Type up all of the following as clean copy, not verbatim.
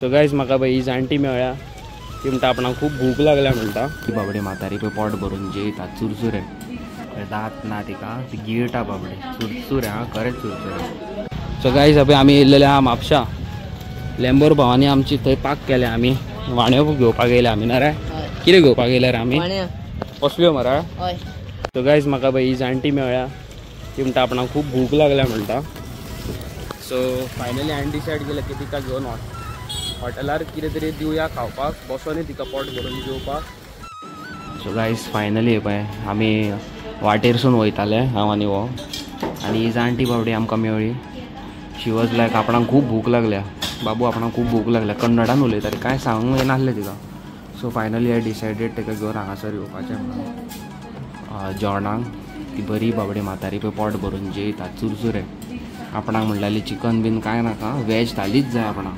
So guys म्हाका पळय ही जाणटी मेळ्ळ्या, ती म्हणटा आपणाक खूब भूक लागल्या म्हणटा. ती बाबडी म्हातारी पळय पोट भरून जेयता, चुरचुरे, दांत ना तिका, ती गिळटा बाबडी, चुरचुरे. हा खरेंच चुरचुरे. सो गायज पळय आमी येयल्लेले आहा म्हापशा लेंबोर भावांनी आमची थंय पाक केल्या. आमी वाण्यो घेवपाक येयले आमी ना रे, कितें घेवपाक येयले रे आमी? कसल्यो मरे? सो गायज म्हाका पळय ही जाणटी मेळ्ळ्या, ती म्हणटा आपणाक खूब भूक लागल्या म्हणटा. सो फायनली हांवें डिसायड केलें की तिका घेवन हॉटेलार कितें तरी दिवया खावपाक, बसोनी तिका पोट भरून जेवपाक. सो गायज फायनली पळय आमी वाटेरसून वयताले, हांव आनी हो, आनी ही जाणटी बाबडी आमकां मेळ्ळी. शी वॉज लायक आपणाक खूब भूक लागल्या बाबू, आपणाक खूब भूक लागल्या. कन्नडान उलयताली, कांय सांगूंक येनासलें तिका. सो फायनली I decided ताका घेवन हांगासर येवपाचें म्हणून जेवणाक. ती बरी बाबडी म्हातारी पळय पोट भरून जेयता, चुरचुरे. आपणाक म्हणटाली चिकन बीन कांय नाका, वेज थालीच जाय आपणाक.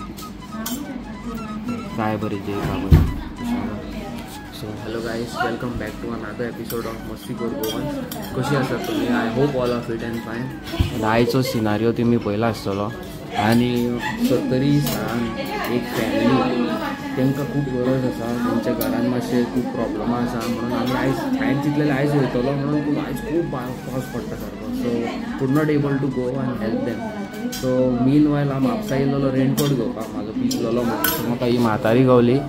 काय बरी जेयता बरी. So hello guys, welcome back to another episode of Masti Kor Goan. कशी आसात तुमी? I hope all of it and fine. आयचो सिनारियो तुमी पळयला आसतलो. आनी सत्तरी सावन एक फॅमिली, तांकां खूब गरज आसा, तेंच्या घरान मातशें खूब प्रॉब्लमां आसा म्हणून आमी आयज, हांवें चिंतलेलें आयज वयतलो म्हणून, पूण आयज खूब पावस पडटा सारको. So could not able to go and help them. So meanwhile हांव म्हापसा येयलेलो रेनकोट घेवपाक, म्हाजो पिजलेलो म्हणून. म्हाका ही म्हातारी गावली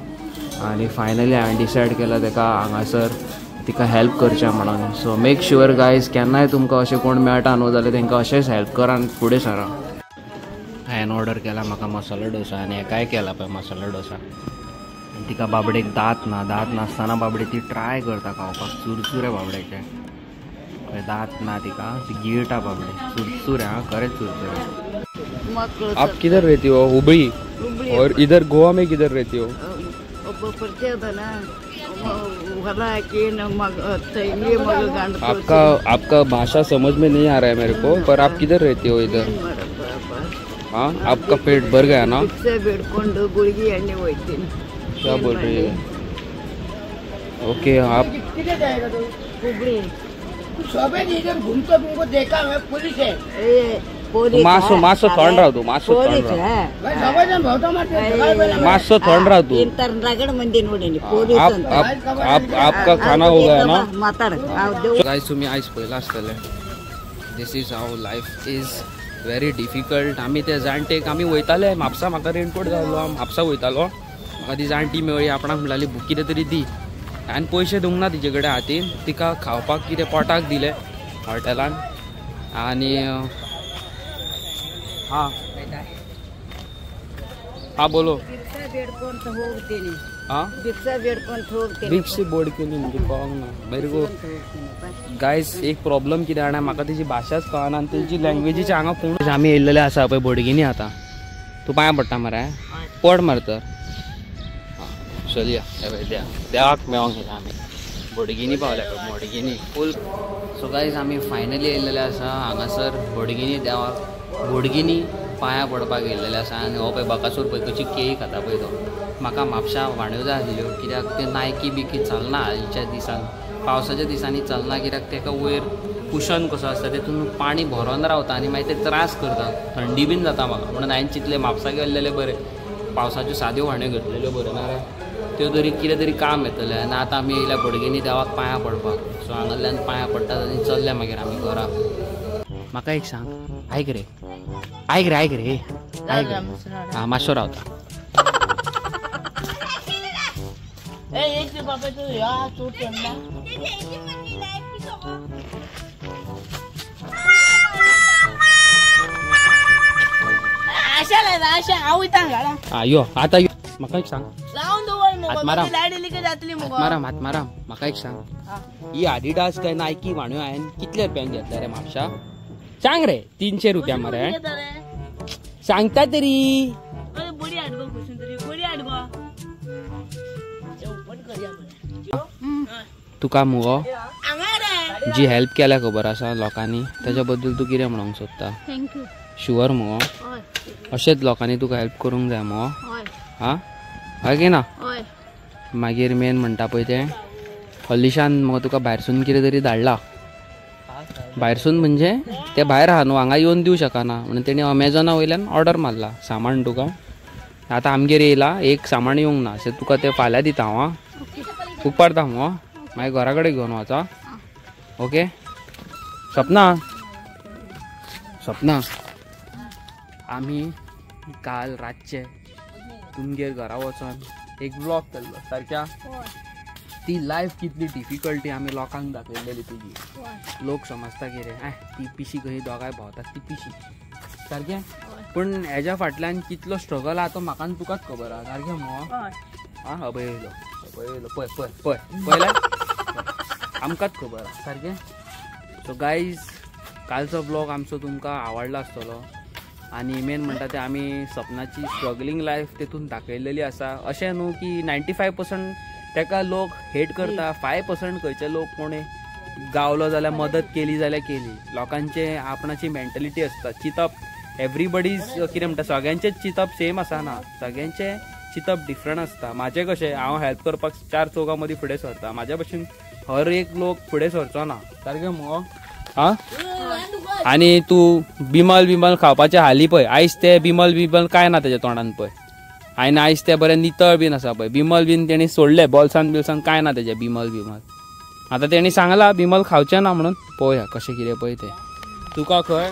आनी फायनली हांवें डिसायड केलां ताका हांगासर तिका हेल्प करचें म्हणून. सो मेक शुअर गायज, केन्नाय तुमकां अशें कोण मेळटा न्हू जाल्यार तांकां अशेंच हेल्प करा आनी फुडें सरा. हांवें ऑर्डर केला म्हाका मसालो डोसा आनी हेकाय केला पळय मसालो डोसा. आनी तिका बाबडेक दांत ना, दांत नासतना बाबडी ती ट्राय करता खावपाक, चुरचुरे बाबडेचे. दांत ना तिका, ती गिळटा बाबडी, चुरचुरे. हा खरेंच चुरचुरे. आप किधर रहती हो? हुबली. और इधर गोवा में किधर रहती हो? आपका आपका भाषा समझ में नहीं आ रहा है मेरे को, पर आप किधर रहती हो इधर? हाँ, आपका पेट भर गया ना? क्या बोल रही है? ओके, आप घूमते देखा मैं, पुलिस है. मासो मासो थंड राव तू, मासो थंड राव, मासो थंड राव तू. आपका खाना हो गया ना? गायज तुम्ही आयज पळयला आसतले, this is how life is very difficult. आमी ते जाणटेक आमी वयताले म्हापसा, म्हाका रेनकोट जालो, हांव म्हापसा वयतालो. म्हाका ती जाणटी मेळ्ळी, आपणाक म्हणटाली कितें तरी दी. हांवें पयशे दिवंक ना तिचे कडेन हातीन, तिका खावपाक कितें पोटाक दिलें हॉटेलान. आनी हाँ हाँ बोलो. हाँ भिक्षा बोर्ड केली म्हणजे कळोंक ना मेरे को. गायज एक प्रॉब्लम कितें जाणा, म्हाका तेजी भाशाच कळना आनी तेजी लँग्वेजीचे हांगा कोण. आमी येयल्लेले आसा पळय बोडगिनी. आतां तूं पांयां पडटा मरे? पड मरे तर. चलया देवाक मेळोंक येता आमी. बोडगिनी पावल्या पळय, बोडगिनी फूल. सो गायज आमी फायनली येयल्लेले आसा हांगासर बोडगिनी देवाक, बोडगिनी पांयां पडपाक येयल्लेले आसा. आनी हो पळय बकासूर पळय कशी केळी खाता पळय तो. म्हाका म्हापशा वाण्यो जाय आसल्यो, कित्याक ते नायकी बिकी चलना हालींच्या दिसान, पावसाच्या दिसांनी चलना, कित्याक ताका वयर कुशन कसो आसता तेतून पाणी भरोन रावता आनी मागीर ते त्रास करता, थंडी बीन जाता म्हाका. म्हणून हांवें चिंतलें म्हापसा गेल्लेलें बरें, पावसाच्यो साद्यो वाण्यो घेतलेल्यो बऱ्यो, ना त्यो तरी कितें तरी काम येतलें. आनी आतां आमी येयल्या बोडगिनी देवाक पांयां पडपाक. सो हांगासरल्यान पांयां पडटात आनी चल्ले मागीर आमी घरा. म्हाका एक सांग, आयक रे, आयक रे, आयक रे, आयक रे. आं मातसो रावता. आं यो आतां यो. म्हाका एक सांग, आत्माराम, म्हाका एक सांग, ही आडिडास काय नायकी वाण्यो हांवें कितले रुपयांक घेतल्या रे म्हापशा? सांग रे. 300 रुपया मरे. सांगता तरी. तुका मुगो जी हेल्प केल्या खबर आसा लोकांनी, ताच्या बद्दल तूं कितें म्हणूंक सोदता? शुअर मुगो? अशेंच लोकांनी तुका हेल्प करूंक जाय मुगो? आं हय की ना? मागीर मेन म्हणटा पळय तें अलिशान मुगो तुका भायरसून कितें तरी धाडला. भायरसून म्हणजे ते भायर आहा न्हू, हांगा येवन दिवं शकना म्हणून तेणी अमेझॉना वयल्यान ऑर्डर मारला सामान तुका. आतां आमगेर येयला एक सामान येवंक ना सो तुका तें फाल्यां दिता हांव आं उपकारता मुगो मागीर घरा कडेन घेवन वचा ओके सपना सपना आमी काल रातचे तुमगेर घरा वचोन एक व्लॉग केल्लो सारक्या ती लायफ कितली डिफिकल्टी आमी लोकांक दाखयलेली तुजी लोक समजता कितें ती पिशी खंय दोगांय भोंवतात ती पिशी सारकें पूण हेज्या फाटल्यान कितलो स्ट्रगल आहा तो म्हाका आनी तुकाच खबर आहा सारकें मुगो आं अभय येयलो अभय येयलो पळय पळय पळय पळयलें आमकांच खबर आहा सारकें. सो गायज कालचो ब्लॉग आमचो तुमकां आवडला आसतलो आनी मेन म्हणटा ते आमी सपनाची स्ट्रगलिंग लायफ तेतून दाखयलेली आसा. अशें न्हू की 95% तेका लोक हेट करता 5% खंयचे लोक कोणे गावलो जाल्यार मदत केली जाल्यार केली. लोकांचे आपणाची मेंटलिटी आसता चिंतप एवरीबडीज कितें म्हणटा सगळ्यांचेच चिंतप सेम आसना सगळ्यांचे चिंतप डिफरंट आसता. म्हाजें कशें हांव हेल्प करपाक चार चौगां मदीं फुडें सरता म्हाज्या भशेन हर एक लोक फुडें सरचो ना सारकें मुगो आं. आनी तूं बिमल बिमल खावपाचें हाली पळय आयज ते बिमल बिमल कांय ना तेज्या तोंडान पळय आनी आयज ते बरें नितळ बीन आसा पळय बिमल बीन तेणी सोडले बोल्सान बिल्सान कांय ना तेजें बिमल बिमल. आतां तेणी सांगलां बिमल खावचें ना म्हणून पळोवया कशें कितें पळय तें. तुका खंय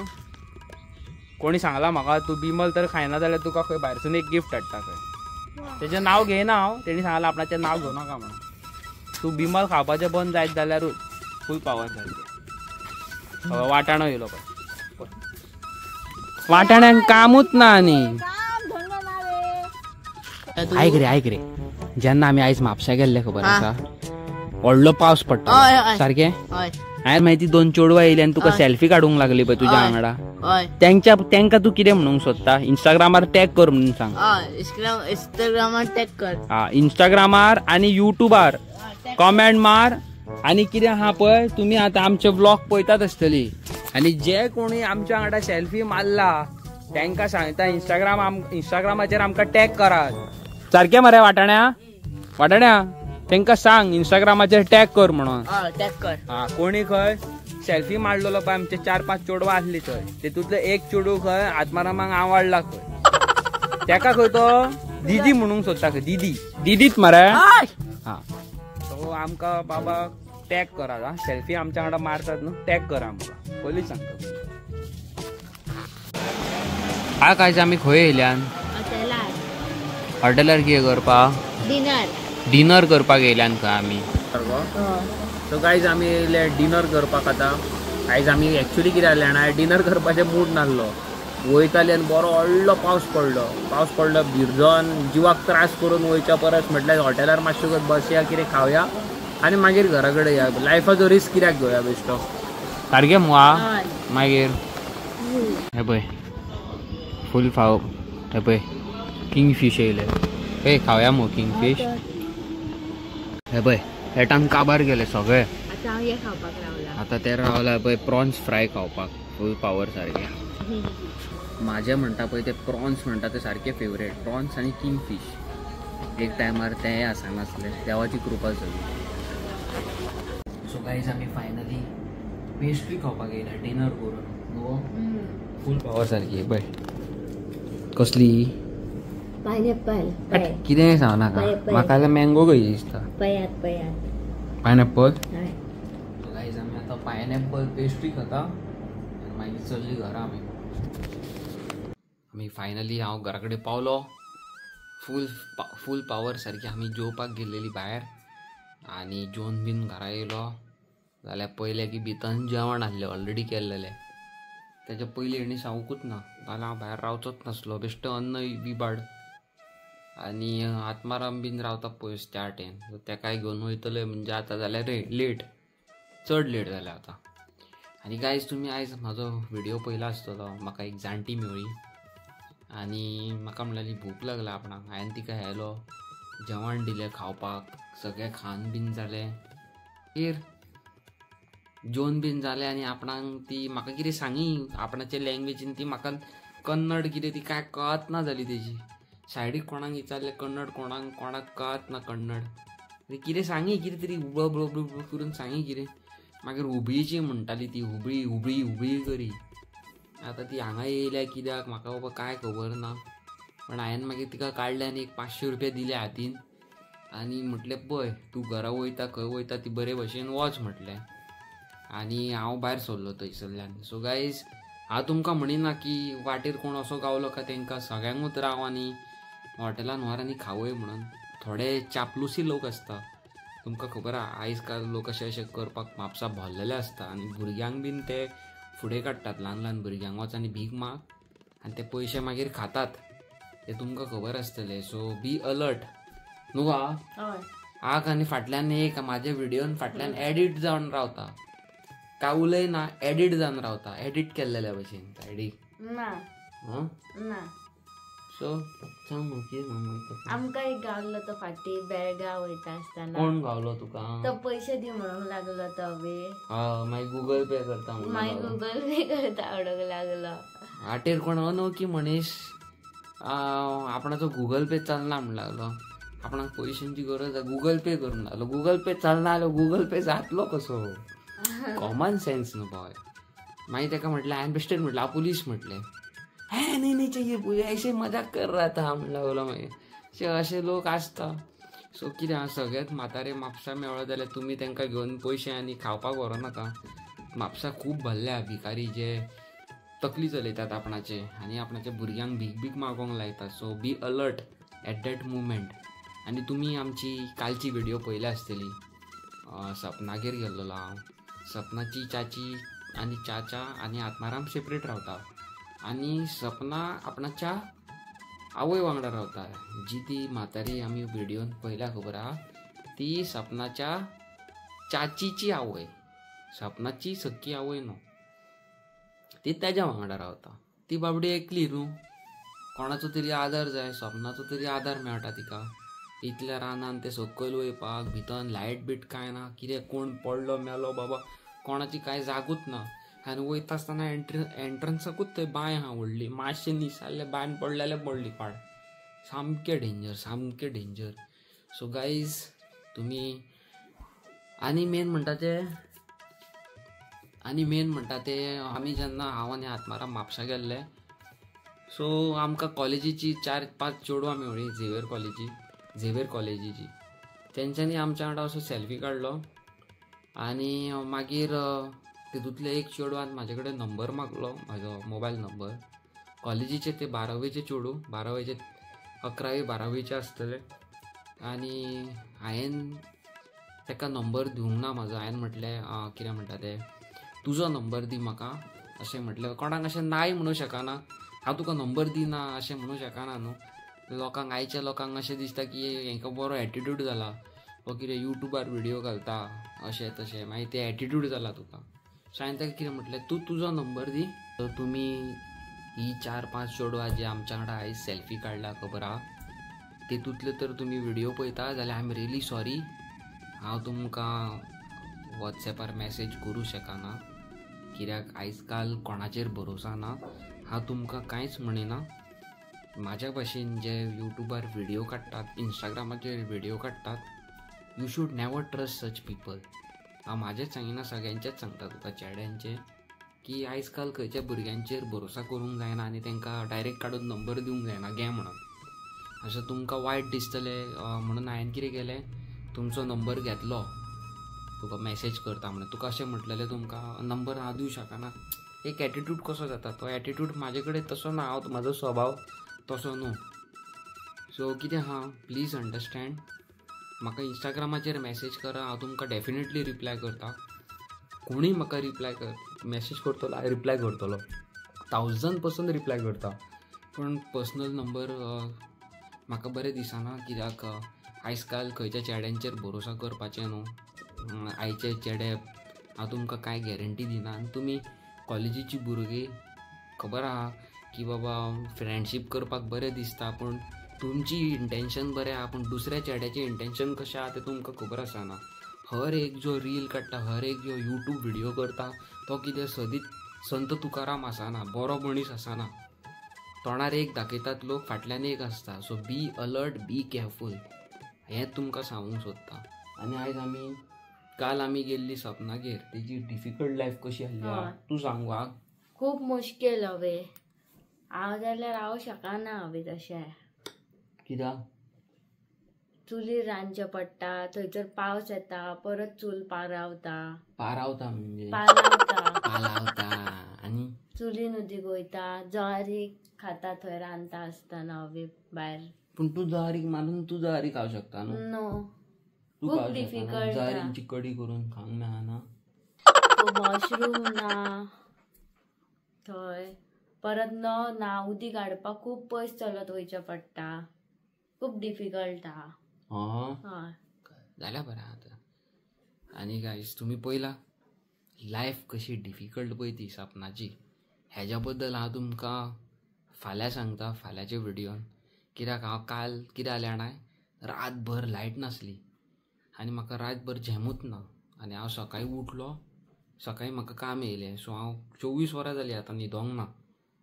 कोणी सांगलां म्हाका तूं बिमल तर खायना जाल्यार तुका खंय भायरसून एक गिफ्ट हाडटा खंय तेजें नांव घेयना हांव तेणी सांगलां आपणाचें नांव घेवं नाका म्हणून. तूं बिमल खावपाचें बंद जायत जाल्यारूच फूल पावर सारकें. वाटाणो येयलो पळय वाटाण्याक कामूच ना. आनी आयक रे आयक रे जेन्ना आमी आयज म्हापशा गेल्ले खबर आसा व्हडलो पावस पडटा सारकें हांवें मागीर ती दोन चेडवां येयली आनी तुका सेल्फी काडूंक लागली पळय तुज्या वांगडा तेंकां तूं कितें म्हणूंक सोदता इंस्टाग्रामार टॅग कर म्हणून सांग. इंस्टाग्रामार टॅग कर हा इंस्टाग्रामार आनी युट्यूबार कॉमेंट मार आनी कितें आहा पळय तुमी आतां आमचे व्लॉग पळयतात आसतली आनी जे कोणी आमच्या वांगडा सेल्फी मारला तांकां सांगता इंस्टाग्राम इंस्टाग्रामाचेर आमकां टॅग करात सारकें मरे वाटाण्या वाटाण्या तांकां सांग इंस्टाग्रामाचेर टॅग कर म्हणून टॅग कर. हा कोणी खंय सेल्फी मारलेलो पळय आमचे 4-5 चेडवां आसली थंय तेतूंतलें एक चेडूं खंय आत्मारामाक आवडला खंय तेका खंय तो दिदी म्हणूंक सोदता खंय दिदी दिदीच मरे. हा सो आमकां बाबा टॅग करात हा सेल्फी आमच्या वांगडा मारतात न्हू टॅग करा आमकां पयलींच सांगता. हा काय आमी खंय येयल्यान हॉटेलार कितें करपाक डिनर डिनर करपाक येयल्यान खंय आमी. सो गायज आमी येयले डिनर करपाक. आतां आयज आमी एक्चुली कितें जालें जाणा डिनर करपाचें मूड नासलो वयताले आनी बरो व्हडलो पावस पडलो पावस पडलो भिरजोन जिवाक त्रास करून वयच्या परस म्हटल्यार हॉटेलार मातशें बसया कितें खावया आनी मागीर घरा कडेन या लायफाचो रिस्क कित्याक घेवया बेश्टो सारकें मुगो. मागीर हें पळय फूल फाव हें पळय किंग फीश येयले पळय खावया मुगो किंग फीश. हे पळय हेटान काबार गेले सगळे आतां ते रावला पळय प्रॉन्स फ्राय खावपाक फूल पावर सारकें. म्हाजें म्हणटा पळय ते प्रॉन्स म्हणटा ते सारके फेवरेट प्रॉन्स आनी किंग फीश एक टायमार तेंय आसनासलें देवाची कृपा सगळी. सो गायज आमी फायनली पेस्ट्री खावपाक येयल्या डिनर करून न्हू फूल पावर सारकी पळय कसली पायनॅपल कितें सांग नाका म्हाका जाल्यार मँगो कशी दिसता पायनॅपल. गायज आमी आतां पायनॅपल पेस्ट्री खाता आनी मागीर चल्ली घरा आमी. आमी फायनली हांव घरा कडेन पावलो फूल फूल पावर सारकी. आमी जेवपाक गेल्लेली भायर आनी जेवन बीन घरा येयलो जाल्यार पयलें की भितन जेवण आसलें ऑलरेडी केल्लेलें तेच्या पयलीं हेणी सांगूंकूच ना जाल्यार हांव भायर रावचोच नासलो बेश्टें अन्न विबाड. आनी आत्माराम बीन रावता पयस त्या वाटेन तेकाय घेवन वयतले म्हणजे आतां जाल्यार लेट चड लेट जालें आतां. आनी गायज तुमी आयज म्हाजो व्हिडियो पळयला आसतलो म्हाका एक जाणटी मेळ्ळी आनी म्हाका म्हणल्यार भूक लागला आपणाक हांवें तिका हेलो जेवण दिलें खावपाक सगळें खावन बीन जालें मागीर जेवन बीन जालें आनी आपणाक ती म्हाका कितें सांगी आपणाचे लँग्वेजीन ती म्हाका कन्नड कितें ती कांय कळत ना जाली तेजी सायडीक कोणाक विचारलें कन्नड कोणाक कोणाक कळत ना कन्नड कितें सांगी कितें तरी उबळ बळ करून सांगी कितें मागीर हुबळीची म्हणटाली ती हुबळी हुबळी हुबळी करी. आतां ती हांगा येयल्या कित्याक म्हाका बाबा कांय खबर ना. पण हांवें मागीर तिका काडले आनी एक 500 रुपया दिले हातीन आनी म्हटलें पळय तूं घरा वयता खंय वयता ती बरे भशेन वच म्हटलें आनी हांव भायर सरलो थंयसरल्यान. सो गायज हांव तुमकां म्हणिना की वाटेर कोण असो गावलो काय तांकां सगळ्यांकूच राव आनी हॉटेलान व्हर आनी खावय म्हणून. थोडे चापलुसी लोक आसता, तुमकां खबर आहा आयज काल लोक अशें अशें करपाक म्हापसा भरलेले आसता आनी भुरग्यांक बीन ते फुडें काडटात, ल्हान ल्हान भुरग्यांक वच आनी भीक माग आनी ते पयशे मागीर खातात, ते तुमकां खबर आसतलें. सो बी अलर्ट न्हू गा. आग आनी फाटल्यान एक म्हाज्या व्हिडियोन फाटल्यान एडिट जावन रावता, काय उलयना एडिट जावन रावता, एडिट केल्लेल्या भशेन सायडीक ना. सो सांग न्हू कितें सांग. आमकां एक गावलो तो फाटी बेळगांव वयता आसतना. कोण गावलो तुका? तो पयशे दी म्हणूंक लागलो तो बी. मागीर गुगल पे करता, मागीर गुगल पे करता म्हणूंक लागलो. वाटेर कोण अनोळखी मनीस आपणाचो गुगल पे चलना म्हण लागलो, आपणाक पयशांची गरज आसा गुगल पे करूंक लागलो. गुगल पे चलना जाल्यार गुगल पे जातलो कसो? कॉमन सेन्स न्हू बाय. मागीर ताका म्हटलें हांवें बेश्टेच म्हटलें हांव पुलीस म्हटलें. हे नहीं नहीं चाहिए पुलीस, ऐसे मजाक कर रहा था म्हण लागलो. मागीर अशे लोक आसता. सो कितें आहा सगळ्यात म्हातारे म्हापसा मेळ्ळो जाल्यार तुमी तांकां घेवन पयशे आनी खावपाक व्हरूं नाका. म्हापसा खूब भरल्या भिकारी जे तकली चलयतात आपणाचे आनी आपणाच्या भुरग्यांक भीक भीक मागोंक लायतात. So be alert at that moment. आनी तुमी आमची कालची व्हिडिओ पळयल्या आसतली, सपनागेर गेल्लो हांव. सपनाची चाची आनी चाचा आनी आत्माराम सेपरेट रावता आनी सपना आपणाच्या आवय वांगडा रावता. जी ती म्हातारी आमी व्हिडियोन पळयल्या खबर आहा, ती सपनाच्या चाचीची आवय, सपनाची सख्खी आवय न्हू, ती तेज्या वांगडा रावता. ती बाबडी एकली न्हू, कोणाचो तरी आदार जाय, सपनाचो तरी आदार मेळटा तिका. इतल्या रानान ते सकयल वयपाक, भितर लायट बीट कांय ना, कितें कोण पडलो मेलो बाबा कोणाची कांय जागूच ना. आनी वयता आसतना एंट्रन्साकूच थंय बांय आहा व्हडली, मातशें निसारलें बांयन पडलेलें पडली पाड, सामकें डेंजर, सामकें डेंजर. सो गायज तुमी आनी मेन म्हणटा ते, आनी मेन म्हणटा ते आमी जेन्ना हांव आनी आत्माराम म्हापसा गेल्ले, सो आमकां कॉलेजीची 4-5 चेडवां मेळ्ळी, झेवियर कॉलेजी, झेवियर कॉलेजीची. तेंच्यांनी आमच्या वांगडा असो सेल्फी काडलो आनी मागीर तितूंतले एक चेडवान म्हाजे कडेन नंबर मागलो, म्हाजो मोबायल नंबर. कॉलेजीचे ते 12वेचे चेडूं, 12वेचे 11वी 12वीचे आसतले. आनी हांवें ताका नंबर दिवंक ना म्हाजो. हांवें म्हटलें कितें म्हणटा तें, तुजो नंबर दी म्हाका अशें म्हटलें. कोणाक अशें नाय म्हणूं शकना, हांव तुका नंबर दिना अशें म्हणूं शकना न्हू. लोकांक आयच्या लोकांक अशें दिसता की हेंका बरो एटिट्यूड जाला, हो कितें यूट्यूबार व्हिडियो घालता अशें तशें, मागीर ते एटिट्यूड जाला तुका. सो हांवें ताका कितें म्हटलें, तूं तुजो नंबर दी. तर तुमी ही 4-5 चेडवां जी आमच्या वांगडा आयज सेल्फी काडला खबर आहा, तितूंतले तर तुमी व्हिडियो पळयता जाल्यार I am really sorry, हांव तुमकां वॉट्सॅपार मॅसेज करूं शकना, कित्याक आयज काल कोणाचेर भरोसा ना. हांव तुमकां कांयच म्हणिना. म्हाज्या भशेन जे यूट्यूबार व्हिडियो काडटात, इंस्टाग्रामाचेर व्हिडियो काडटात, you should never trust such people. हांव म्हाजेंच सांगिना, सगळ्यांचेच सांगता तुका चेड्यांचें, की आयज काल खंयच्या भुरग्यांचेर भरोसा करूंक जायना आनी तांकां डायरेक्ट काडून नंबर दिवंक जायना घे म्हणून. अशें तुमकां वायट दिसतलें म्हणून हांवें कितें केलें, तुमचो नंबर घेतलो, तुका मॅसेज करता म्हणून. तुका अशें म्हटलेलें तुमकां नंबर हांव दिवं शकना. एक एटिट्यूड कसो जाता, तो एटिट्यूड म्हाजे कडेन तसो ना, हांव म्हाजो स्वभाव तसो न्हू. सो कितें आहा, प्लीज अंडरस्टँड. म्हाका इंस्टाग्रामाचेर मॅसेज करा, हांव तुमकां डेफिनेटली रिप्लाय करता. कोणूय म्हाका रिप्लाय कर, मॅसेज करतलो, हांव रिप्लाय करतलो, 1000% रिप्लाय करता. पूण पर्सनल नंबर म्हाका बरें दिसना, कित्याक आयज काल खंयच्या चेड्यांचेर भरोसा करपाचें न्हू. आयचे चेडे हांव तुमकां कांय गॅरंटी दिना. आनी तुमी कॉलेजीची भुरगीं खबर आहा की बाबा फ्रेंडशीप करपाक बरें दिसता, पूण तुमची इंटेंशन बरें आहा, पूण दुसऱ्या चेड्याचें इंटेंशन कशें आहा तें तुमकां खबर आसना. हर एक जो रील काडटा, हर एक जो यूट्यूब व्हिडियो करता, तो कितें सदींच संत तुकाराम आसना, बरो मनीस आसना. तोंडार एक दाखयतात लोक, फाटल्यान एक आसता. So be alert, be careful, हें तुमकां सांगूंक सोदता. आनी आयज आमी काल आमी गेल्ली सपनागेर, तेजी डिफिकल्ट लायफ कशी आसली तूं सांग. खूब मुश्केल हवे. हांव जाल्यार रावंक शकना बी तशें. कित्याक? चुलीर रांदचें पडटा, थंयसर पावस येता, परत चूल पारावता. पारावता म्हणजे पालावता. पालावता. आनी चुलीन उदीक वयता, जवारी खाता थंय रांदता आसतना बी भायर. पूण तूं जवारीक मारून तूं जवारी खावंक शकता न्हू? नो, तूं खूब खावंक शकना. डिफिकल्ट. जवारींची कडी करून खावंक मेळना. वॉशरूम ना थंय, परत नळ ना, उदीक हाडपाक खूब पयस चलत वयचें पडटा, खूब डिफिकल्ट आहा. हय जाल्यार बरें आतां. आनी गायज तुमी पळयला लायफ कशी डिफिकल्ट पळय ती सपनाची. हेज्या बद्दल हांव तुमकां फाल्यां सांगता, फाल्यांच्या व्हिडियोन. कित्याक हांव काल कितें जालें जाणा, रातभर लायट नासली आनी म्हाका रातभर झेमूच ना. आनी हांव सकाळीं उठलो, सकाळीं म्हाका काम येयलें. सो हांव 24 वरां जालीं आतां न्हिदोंक ना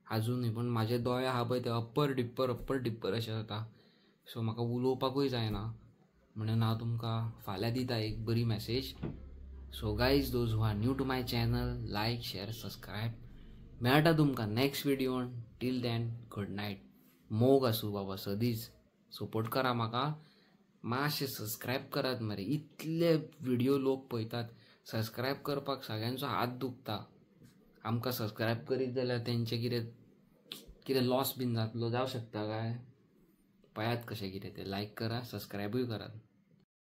आजुनूय. पूण म्हाजे दोळे आहा पळय ते अप्पर डिप्पर अप्पर डिप्पर अशें जाता. सो म्हाका उलोवपाकूय जायना. म्हणून हांव तुमकां फाल्यां दिता एक बरी message. So guys, those who are new to my channel, like, share, subscribe. मेळटा तुमकां next व्हिडियोन. Till then, good night. मोग आसूं बाबा, सदींच सपोर्ट करा म्हाका. मातशें सबस्क्रायब करात मरे. इतले व्हिडियो लोक पळयतात, सबस्क्रायब करपाक सगळ्यांचो हात दुखता. आमकां सबस्क्रायब करीत जाल्यार तेंचें कितें कितें लॉस बीन जातलो, जावं शकता काय? पळयात कशें कितें तें. लायक करा, सबस्क्रायबूय करात.